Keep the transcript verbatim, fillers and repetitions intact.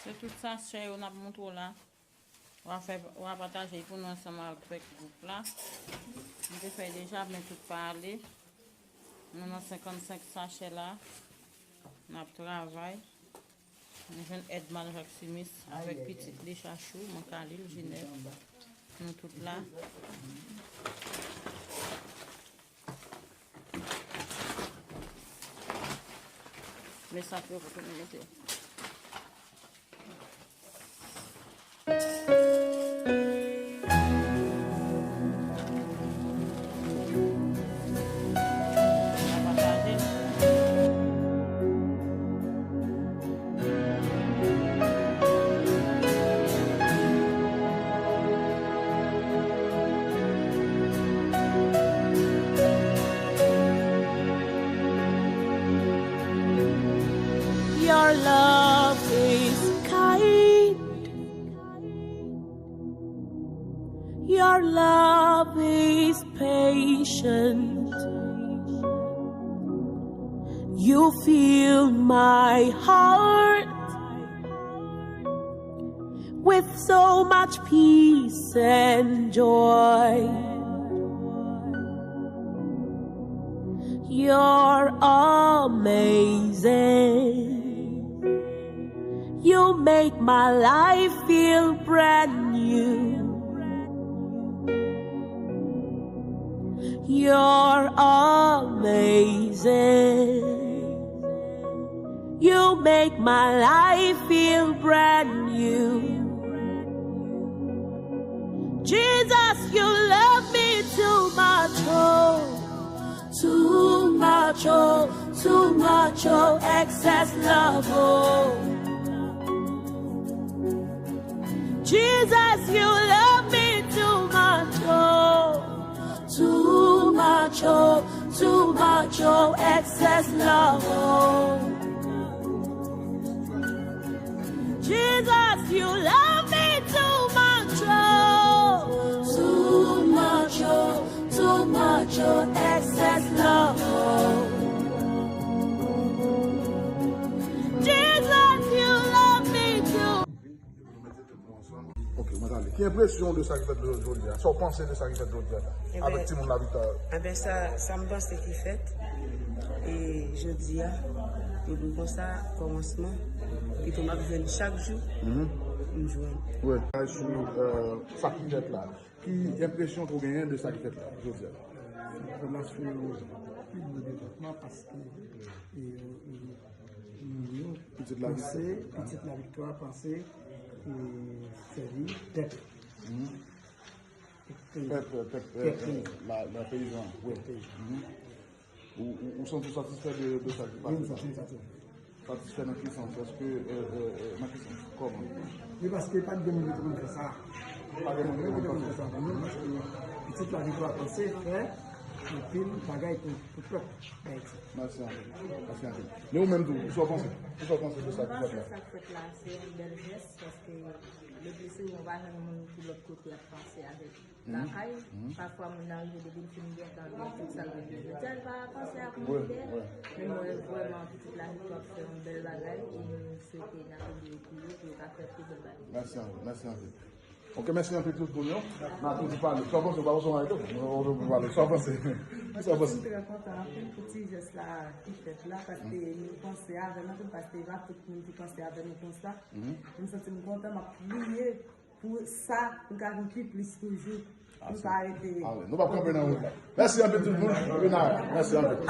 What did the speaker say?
Se tout sachè yo n ap montre w la. W a fè, w a pataje pou nou ansanm avèk gwoup la. M te fè deja, men tout pa ale. Nou nan senkannsenk sachè la. N ap travay. Nou jwenn èd Mann Jaksimis avèk pitit li Chachou, Mann Kalil, Jinèf. Nou tout la. Men sa pou yo pou nou mete. Your love is kind. Your love is patient. You fill my heart with so much peace and joy. You're amazing. You make my life feel brand new. You're amazing. You make my life feel brand new. Jesus, you love me too much, oh, too much, oh, too much, oh, excess love, oh. Jesus, you love me too much, oh, too much, oh, too much, oh, excess love, oh. Jesus, you love me too much, oh, too much, oh, too much, oh, excess love, oh. Jesus, you love me too. Ok, mwen ale. Ki enpresyon w de sa ki fèt jodi a? Sa w panse de sa ki fèt jodi a la? Avèk timoun Laviktwa yo? Enben, sa, sa m panse ki fèt, e jodi a, yo vin konsa, kòmansman, pito m ap jwenn chak jou, m jwenn. Wi. Sou, euh, sa ki fèt la, ki enpresyon ke w genyen de sa ki fèt la, jodi a? Relasyon yo pi bon de lòt, paske, e, e, nou panse, pitit Laviktwa panse, e, sèvi pèp. Pèp, pèp, pèp, pèp, la, la peyizan, wi. Ou, ou, ou santi w satisfè de, de sa ki pase la? Satisfè nan ki sans? Èske, euh, euh, euh, nan ki sans? Kòman? Wi, paske pa t gen moun ki te konn fè sa. Pa gen moun ki te konn fè sa. Non, paske pitit Laviktwa panse fè anpil bagay pou, pou pèp Dayiti. Mèsi anpil. Mèsi anpil. Men ou menm tou, kisa w panse? Kisa w panse de sa ki fèt la? Sa k fèt la, se yon bèl jès, paske legliz se yon pa jwenn moun ki lòt kote ap panse avèk lakay. Pafwa moun nan rive depi l fin gentan gen tout sa l vle gen, li pa panse ak moun dèyè. Men mwen vrèman pitit Laviktwa ap fè yon bèl bagay e nou swete n ap ede yo pou yo, pou yo ka fè pi bèl bagay. Mèsi anpil, mèsi anpil. Ok, mèsi anpil tout moun yo. N a toujou pale. Sa w panse, w pa panse w pale. Sa w panse? Sa w panse? Mwen trè kontan anpil pou ti jès la ki fèt la, paske nou panse avè nou tou, paske e pa tout moun ki panse avè nou konsa. M santi m kontan, m ap priye pou sa, pou l ka vin pi plis toujou. M pa rete. Nou p ap kanpe nan wout la. Mèsi anpil tout moun. Mèsi anpil.